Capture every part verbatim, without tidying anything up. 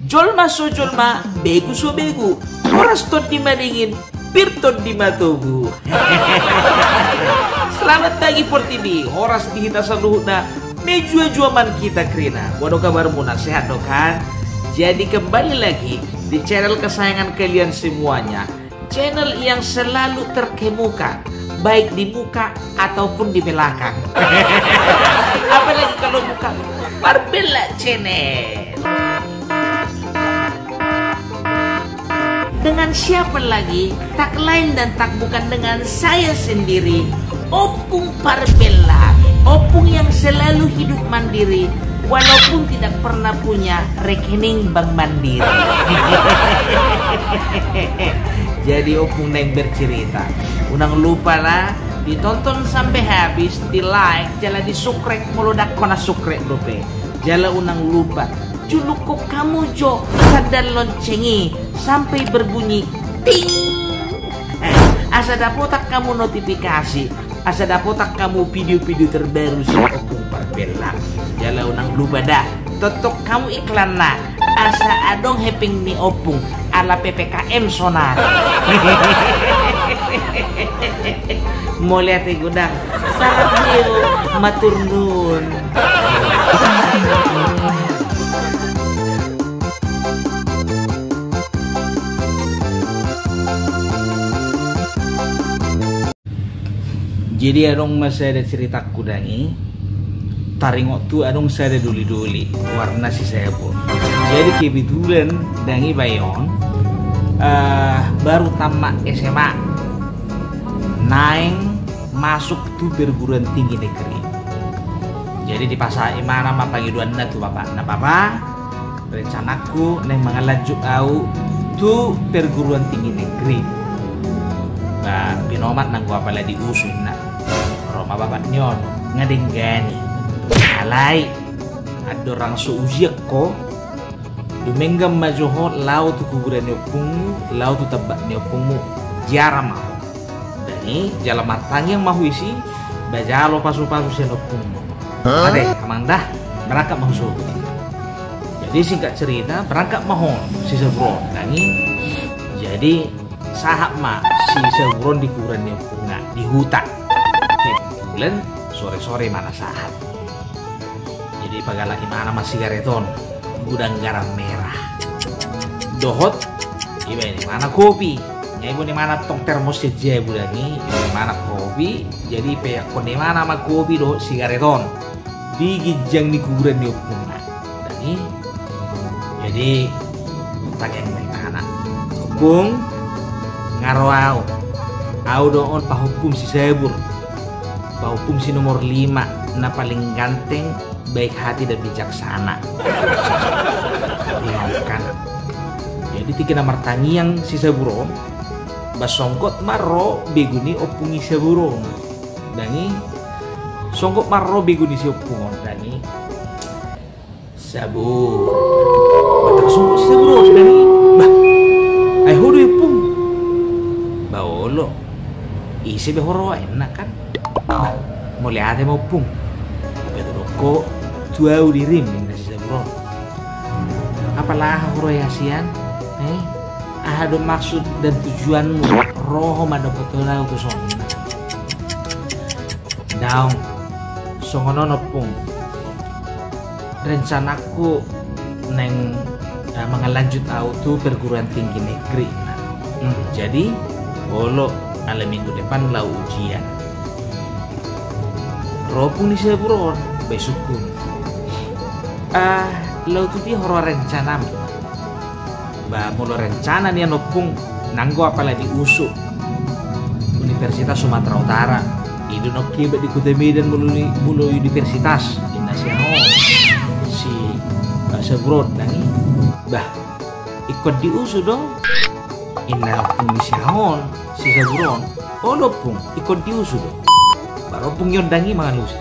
Jolma so jolma, begu so begu. Horas tondi madingin, pir tondi matogu. Selamat pagi Portibi, horas di hita saluhutna. Mejuah-juah ma hita kerina. Boha do kabarmuna, sehat do kan? Jadi kembali lagi di channel kesayangan kalian semuanya. Channel yang selalu terkemuka, baik di muka ataupun di belakang. Apalagi kalau bukan Parbella Channel. Dengan siapa lagi? Tak lain dan tak bukan dengan saya sendiri, Ompung Parbella, ompung yang selalu hidup mandiri, walaupun tidak pernah punya rekening bank mandiri. Jadi ompung naeng bercerita. Unang lupa na, ditonton sampai habis, di like, jala di subscribe, molo ndang hona subscribe dope. Jala unang lupa, julukkon hamu jo tanda lonceng i sampai berbunyi ting. Eh, asa dapotan hamu notifikasi, asa dapotan hamu video-video terbaru sian Ompung Parbella. Jala unang lupa da, tonton hamu iklanna, asa adong hepeng ni ompung, ala P P K M sonari. Mauliate godang, salam leo, matur nuhun. Jadi adong ma sada ceritangku dang i, taringot tu adong sada doli-doli, goarna si Sabur. Jadi kebetulan dang i bayo on, eh, baru tamat S M A, naeng masuk tu perguruan tinggi negeri. Jadi dipasahat imana ma pangidoanna tu bapakna, "Bapa, rencanangku naeng mangalanjut au tu perguruan tinggi negeri." Ba, pinomat nanggo apala diusu inna. Ro ma bapak ni on, nga denggani. Alai andorang so ujian ho, dumenggan ma jo ho lao tu kuburan ni ompungmu, lao tu tambak ni ompungmu, ziarah ma ho. Dang i, jala martangiang ma ho disi, ba jalo pasu-pasu sian ompungmu. Hah? Ate, amang da, berangkat ma ho sogot. Jadi singkat cerita, berangkat ma ho si Sabur on dang i. Jadi sahat ma si Sabur on di kuburan ni ompungna, di huta. Kebetulan sore-sore ma na sahat. Jadi pagalak imana ma sigaret on, gudang garam merah. Dohot, ibaen imana kopi. Nga ibaen imana tong termos sian jabu dang i, ibaen imana kopi. Jadi ipeakkon imana ma kopi dohot sigaret on di ginjang ni kuburan ni ompungna dang i. Jadi tangiang ma imana, "Ompung, nga ro au. Au do on pahompum si Sabur. Pahompum si nomor lima, na paling ganteng, baik hati dan bijaksana." Ingot kan. Jadi tingki na martangiang si Sabur on, ba songgot ma ro begu ni ompung ni si Sabur on dang i. Songgot ma ro begu ni si ompung on dang i. "Sabur." Ba tarsonggot si Sabur on dang i. "Bah, ai ho do i ompung?" "Ba olo. Ise be ho ro?" inna kan. "Bah, mauliate ma ompung. Ipatuduk ho tu au dirim," inna si Sabur on. "Apala aha ho ro i hasian? Eh? Aha do maksud dan tujuanmu ro ho mandapothon au tu son?" "Daong, songon on ompung. Rencanangku naeng, eh, mangalanjut au tu perguruan tinggi negeri. Hmm, jadi olo, ala minggu depan lao ujian." Ro ompung ni si Sabur on, ba isungkun, "Ah, lao tu dia ho ro rencanam?" "Ba molo rencana nian ompung, nanggo apala diusu Universitas Sumatera Utara. I do naung hebat di Kota Medan molo, molo universitas," inna sian on si, eh, Sabur on dang i. "Bah, ingkon diusu do," inna ompung ni sian on si Sabur on. "Olo ompung, ingkon diusu do." Ba ro ompung i on dang i mangalusi.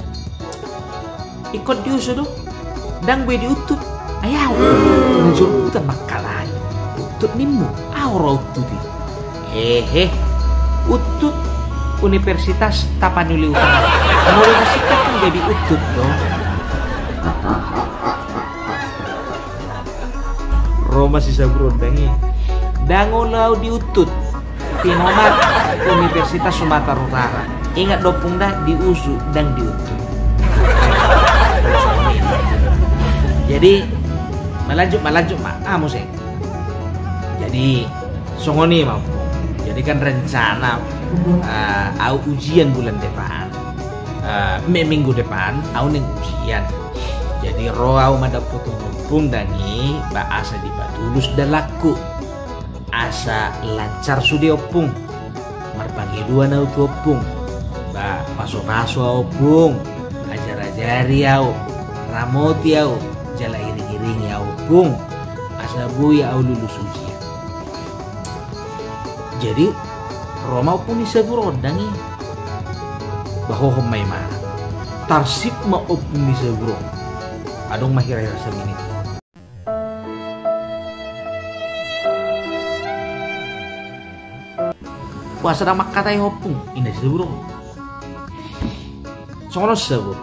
"Ingkon diusu do? Ndang boi diuntut? Ai au na jolo untut mangkalai. Untut nimmu, au ro untut i." "Hehe, untut Universitas Tapanuli Utara. Molo disingkat kan jadi untut do." Ro ma si Sabur on dang i. Dang olo au diuntut. Tinomat Universitas Sumatera Utara. Ingat do ompung da, diusu dang diuntut. Jadi, malanjut, malanjut ma. Ah, muse. Jadi, songon i ma ompung. Jadi kan rencana, eh, au ujian bulan depan. Eh, me-, minggu depan, au naeng ujian. Jadi ro au mandapothon ompung dang i, ba asa dipatulus dalanku. Asa lancar sude ompung. Marpangidoan au tu ompung. Ba pasu-pasu au ompung. Ajar-ajari au. Ramoti au. Jala iring-iringi au ompung. Asa boi au lulus ujian. Jadi, ro ma ompung ni Sabur on dang i. Ba hohom ma imana. Tarsip ma ompung ni Sabur on. Adong ma hira-hira saminit. Boasa dang mangkatai ho ompung, inna si Sabur on. Songon on Sabur.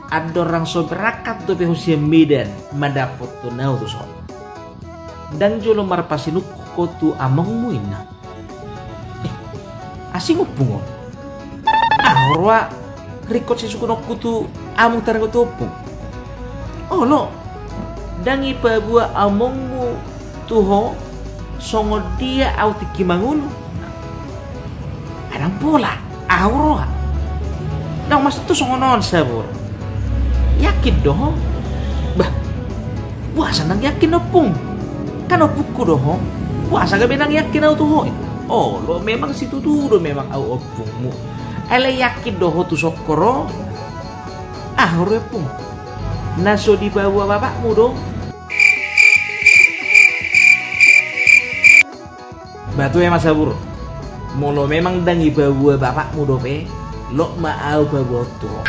Andorang so berangkat dope ho sian Medan mandapothon au tuson. Dang jolo marpasinungkun ho tu amongmu, inna. Eh, asing ompung on. Ahu roha ringkot sisinungkunonku tu among taringot tu ompung. Olo, dang ipaboa amongmu tu ho songon dia au tingki mangolu. Adang pola, ahu roha. Dang maksudhu songon on Sabur. Yakin do ho? Bah, boasa dang yakin ompung? Kan ompungku do ho. Boasa gabe dang yakin au tu ho? Olo, memang situtu do memang au ompungmu. Alai yakin do ho tu songkor on? Ahu roha ompung. Na so dipaboa bapakmu do. Ba tua ma Sabur. Molo memang dang ipaboa bapakmu dope, lot ma au paboa tu ho.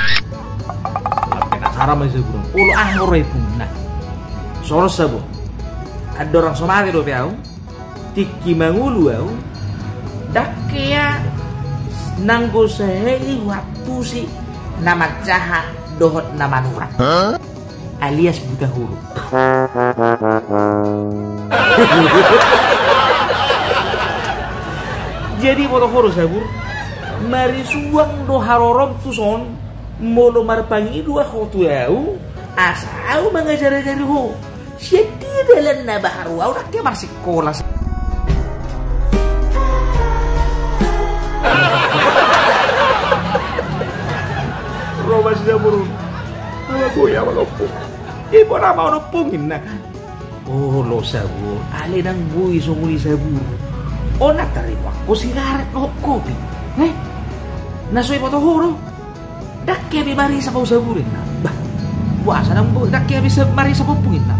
Penasaran ma si Sabur on. Olo, ahu roha ompung, inna. Songon on Sabur. Andorang so mate dope au, tingki mangolu au, dang hea nanggo sahali huantusi na manjaha dohot na manurang. Alias buta huruf. Jadi boto ho do Sabur, marisuang do harorom tuson, molo marpangido ho tu au, asa au mangajar-ajari ho. Sian dia dalanna ba haru au dang hea marsikola. Ro ma si Sabur on. Ala boi au mangompung. Ibona ma on ompung, inna. Olo Sabur, alai dang boi songon i Sabur. On na tarimo angka sigaret dohot kopi. Eh? Na so iboto ho do. Dang hea be marisap au Sabur, inna. Bah, boasa dang boi, dang hea be sa-, marisap ompung, inna.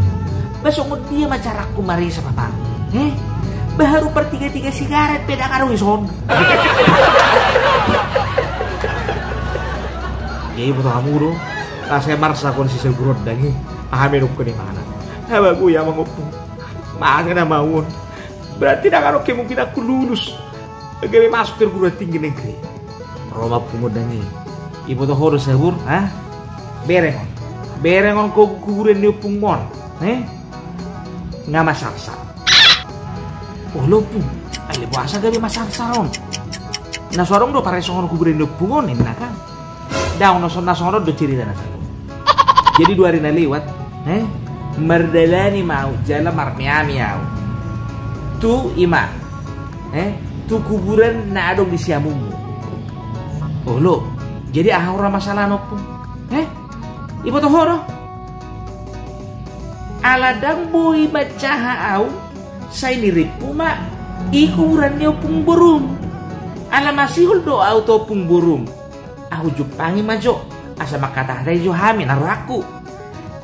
Ba songon dia ma carangku marisap, amang? Eh? Ba haru partiga-tiga sigaret pe dang adong dison. Jadi iboto hamu do. Asa marsak on si Sabur on dang i. Aha ma didok ni imana? Ala boi au mangompung. Mate nama on. Berarti dang adong kemungkinanku lulus gabe masuk perguruan tinggi negeri. Ro ma ompung on dang i. Iboto ho do Sabur, ha? Bereng on. Bereng on ku-, kuburan ni ompungmu on. Eh? Nga masarsar. Olo ompung. Alai boasa gabe masarsar on? Na so adong do paresongon kuburan ni ompung on, inna kan. Dang, na so-, na songon on do ceritana, Sabur. Jadi dua ari na lewat, eh, mardalani ma au jala marmeami au tu ima, eh, tu kuburan na adong di siamunmu. Olo, jadi aha huroha masalahna ompung? Eh, iboto ho do? Ala dang boi manjaha au, sai nirimpu ma i kuburan ni ompung borum. Ala masihol do au tu ompung borum. Ahu jumpangi ma jo, asa mangkatai jo hami na rohangku.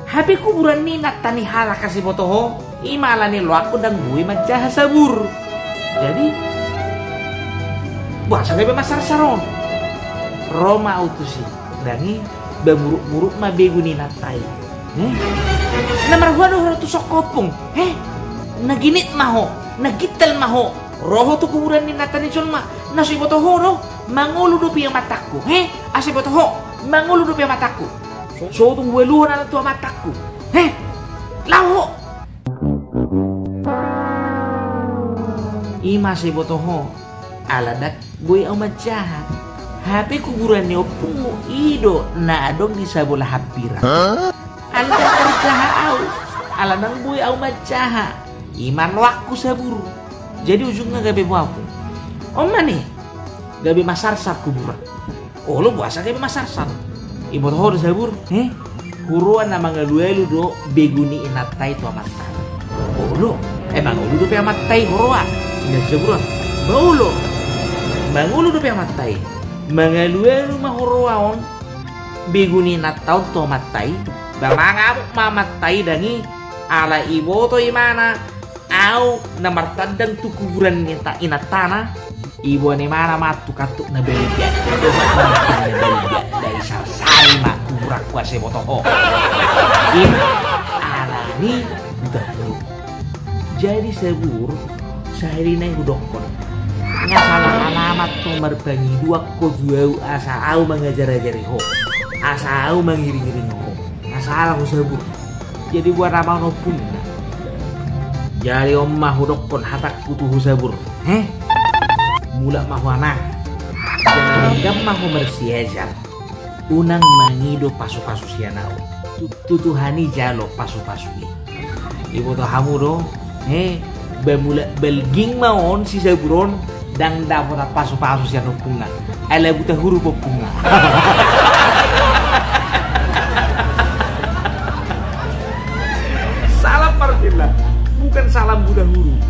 Hape kuburan ni inanta ni halak na siboto ho, ima ala ni loakku dang boi manjaha Sabur. Jadi, boasa gabe masarsar on? Ro ma au tusi, dang i, ba muruk-muruk ma begu ni inanta i. Eh? Na marhua do ho tu songko ompung, eh? Na ginit ma ho, na gintal ma ho. Ro ho tu kuburan ni inanta ni jolma, na so iboto ho do, mangolu dope i amantangku, he? Asa iboto ho, mangolu dope i amantangku. So, so tung hualuhon anak tu amantangku, he? Laho ho! I ma sai boto ho, ala ndang boi au manjaha. Hape kuburan ni ompungmu i do na adong di sabola hambirang. Ala ndang tarjaha au, ala ndang boi au manjaha. I ma noakku Sabur. Jadi ujungna gabe boahu. On ma ni, gabe masarsar kuburan. Olo, boasa gabe masarsar? Iboto ho do Sabur, he? Huroa na mangalualu do begu ni inanta i tu amanta. Olo, e, mangolu dope amanta i huroa. Inna si Sabur on. Ba olo, mangolu dope amanta i. Mangalualu ma huroa on begu ni inanta on tu amanta i. Ba mangamuk ma amanta i dang i. Ala iboto imana au na martandang tu kuburan ni inanta, inantana. Iboan imana ma tu kantuk na balga. Dohot na balga, disarsari ma kuburanku asa iboto ho. I ma alani buta huruk. Jadi Sabur, sahali nai hudokkon, nga salah alamat ho marpangidoan ho tu au asa au mangajarajari ho, asa au mangiringiring ho. Nga salah ho Sabur. Jadi boan ma on ompungna. Jadi on ma hudokkon hatangku tu ho Sabur, he? Mulak ma ho amang. Jala denggan ma ho marsiajal. Unang mangido pasupasu sian au. Tu, tu Tuhan i jalo pasupasu i. Iboto hamu do, he? Ba mulak balging ma on si Sabur on, ndang dapotan pasupasu sian ompungna. Ala buta huruk ompungna. Salam parpilla, bukan salam buta huruk.